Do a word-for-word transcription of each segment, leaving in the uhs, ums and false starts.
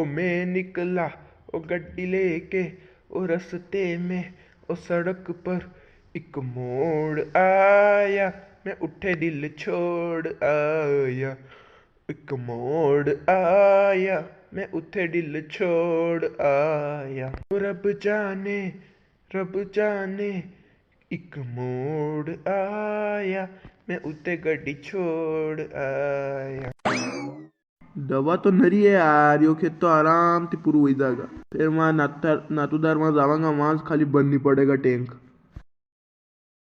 मैं निकला ओ गड्डी लेके, ओ रस्ते में, ओ सड़क पर एक मोड़ आया, मैं उठे दिल छोड़ आया। एक मोड़ आया, मैं उठे दिल छोड़ आया। ओ रब जाने, रब जाने, एक मोड़ आया, मैं उठे गड्डी छोड़ आया। दवा तो नरी है यार, यो खेत तो आराम ती पूरू हुई जागा। फिर वहाँ नाता-, नातूदार वहाँ जावांगा, वहाँ से खाली भरनी पड़ेगा टैंक।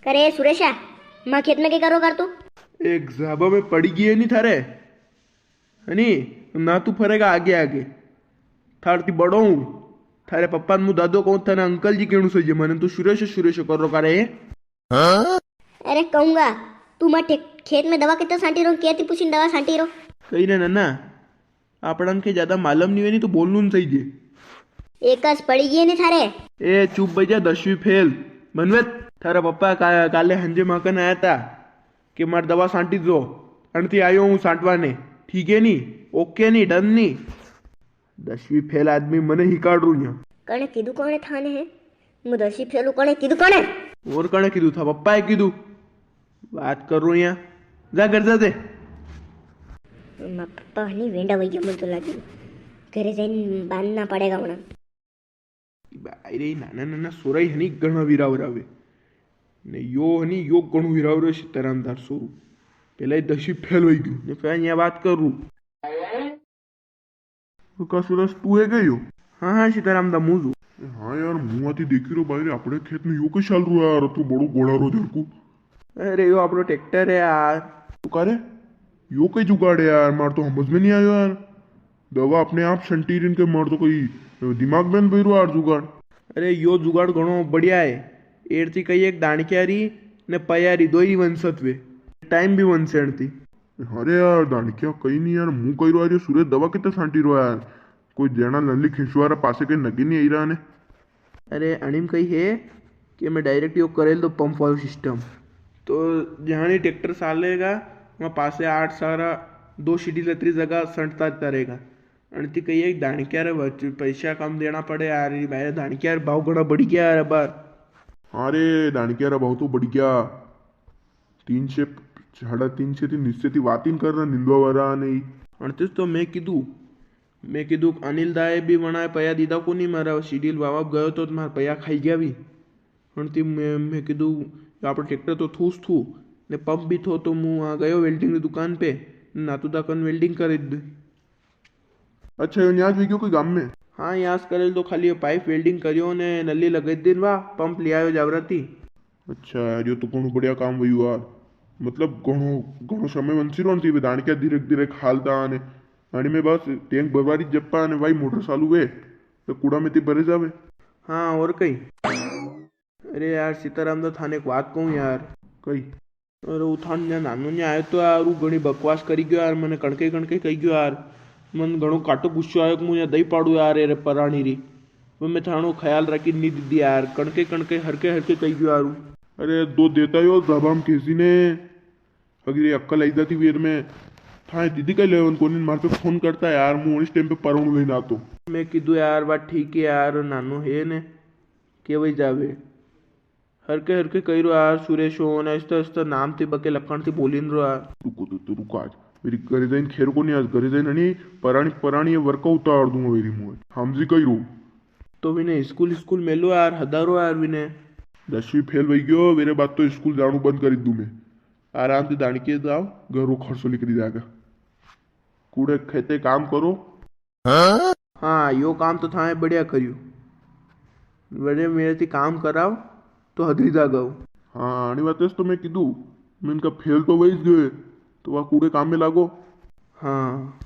करे सुरेशा, माँ खेत में के करो कर तू? एक जाबा में पड़ी गई है नी थारे, है नी? ना तू फरेगा आगे आगे, थार ती बड़ो हूँ। थारे पप्पा ने मु दादो कहूँ, थाने अंकल जी कहणू सही, मने तू सुरेश, सुरेश करो करे। अरे कहूंगा, तू मारे खेत में दवा कितना सांटी रो, केती पूछीन दवा सांटी रो? कही रे नन्ना, आपणन के ज्यादा मालूम नी वे नी तो बोलनू नी सही जे। एकस पड़ी गई नी थारे। ए चुप बजा, दसवीं फेल। मनवेत, थारा पप्पा का-, काले हंजे माकन आया था कि मार दवा सांटी दो, अणती आयो हूँ सांटवा ने। ठीक है नी? ओके नी? डन नी? दसवीं फेल आदमी मने हिकाड़ रू यहाँ। कणे कीधु कणे थाने है? मु दसवीं फेल हूँ, कणे कीधु कणे? और कणे कीधु? था पप्पा है कीधु। बात कर रू यहाँ, जा घर जा दे। मारा पप्पा हनी वेंडा वही गया, मुझे तो लगी घरे जाइन बांधना पड़ेगा उन्हें। भाई रे, नाना नाना सोरा ही हनी घणा विराव रावे। ने यो हनी, यो घणो विराव रे सीताराम दार सोरू। पहला ही दसवीं फेल हो गयो, ने फिर यहाँ बात कर रू। तो का सुरेश, तू है क्या यो? हाँ, हाँ, सीताराम दा, मु ज हूँ। ए, हाँ यार, मु आती देखी रो भाई रे, अपने खेत में यो के चाल रू यार, तू बड़ो घोड़ा रो जरकू। अरे, यो आपणो ट्रैक्टर है यार। तो का रे, यो के जुगाड़ है यार, मार तो समझ में नी आयो यार। दवा अपने आप संटीरिन के, मार तो कोई दिमाग में नी बैरो यार जुगाड़। अरे, यो जुगाड़ घणो बढ़िया है। एरती कई एक दाणकिया री ने पया री, दो ही वंशत वे। टाइम भी वंशे एरती। अरे यार, दाणकिया कई नी यार, मु कई रो यार, यो सुरेश दवा कितने सांटी रो यार। कोई देना नली खिंचवारा पासे के नगे नी आई रहा ने। अरे, अणीम कई है कि मैं direct यो करेल दो पंप वालो system। तो जहाँ ही ट्रैक्टर सालेगा, वहाँ पासे आठ सारा दो सीढ़ी लतरी जगह संटता रहता रहेगा। अणती कही एक दाणकिया रे वच-, पैसा कम देना पड़े यार, री भाई दाणकिया रे भाव घणा बढ़ी गया यार अबार। हाँ रे, दाणकिया रे भाव तो बढ़ी गया। तीन से, साढ़ा तीन से थी नीचे थी वात ही नी कर रहा, निंदवा वाला नहीं। अणतीस तो मैं कीधु, मैं कीधु, अनिल दाए भी वणाए पया दीदा कोनी, मारा सीडील वावा गयो तो मारा पया खाई गया भी। अणती मैं, मैं कीधु, आपणे ट्रैक्टर तो थूस थू, ने पंप भी थो, तो मु वहाँ गयो welding की दुकान पे, नातू दा कन welding कर दी। अच्छा, यो न्याज वही गयो कोई गाम में? हाँ, यास करेल तो खाली यो pipe welding करियो ने नली लगाई दिन वा, पंप ले आयो जावरा थी। अच्छा यार, यो तो घणो बढ़िया काम वही यार। मतलब घणो, घणो समय वंची रो ने, ती वे दाणकिया धीरे धीरे खालता ने, अणी में बस टैंक भरवारी जप्पा ने भाई मोटर चालू वे, तो कूड़ा में ती भरे जावे। हाँ, और कई। अरे यार सीताराम दा, थाने एक बात कहूँ यार। कई? अरे वो थान न्या नानो न्या आयो तो यार, वो घणी बकवास करी गयो यार, मने कणके कणके कही गयो यार। मन घणो काटो गुस्सो आयो कि मुझे दही पाड़ू यार, अरे पराणी री। वो मैं थानो ख्याल रखी नी दीदी यार, कणके कणके हरके हरके कही गयो यार वो। अरे दो देता यो जबाम कैसी ने, अगर ये अक्कल आई जाती वेर में, थाए दीदी का लेवन कोनी, मार पे फोन करता यार, मु इस टाइम पे पराणू लेना तो। मैं कीधु यार, बात ठीक है यार, नानो है ने, के वही जावे। हरके हरके कही रो यार, सुरेश हो ने, इस्ता इस्ता नाम ती बके लखण ती बोली न रो यार। रुको तो, तो रुको, आज मेरी घरे जाइन खैर कोनी, आज घरे जाइन अणी पराणी, पराणी ये वर्का उतार दूंगा वेरी मुंह। हमजी कही रो। तो विने स्कूल, स्कूल मेलो यार, हदारो यार विने। दसवीं फेल वही गयो, वेरे बाद तो स्कूल जाणू बंद करी दूं मैं। आराम से दाणके जाओ, घर रो खर्चो निकली जाएगा। कूड़े खेते काम करो। हाँ, यो काम तो थाए बढ़िया करियो। बड़े मेरे थी काम कराओ, तो हदरी जागो। हाँ, आनी बात है तो मैं कीधु, मैं इनका फेल तो वही गयो है, तो वह कूड़े काम में लागो। हाँ।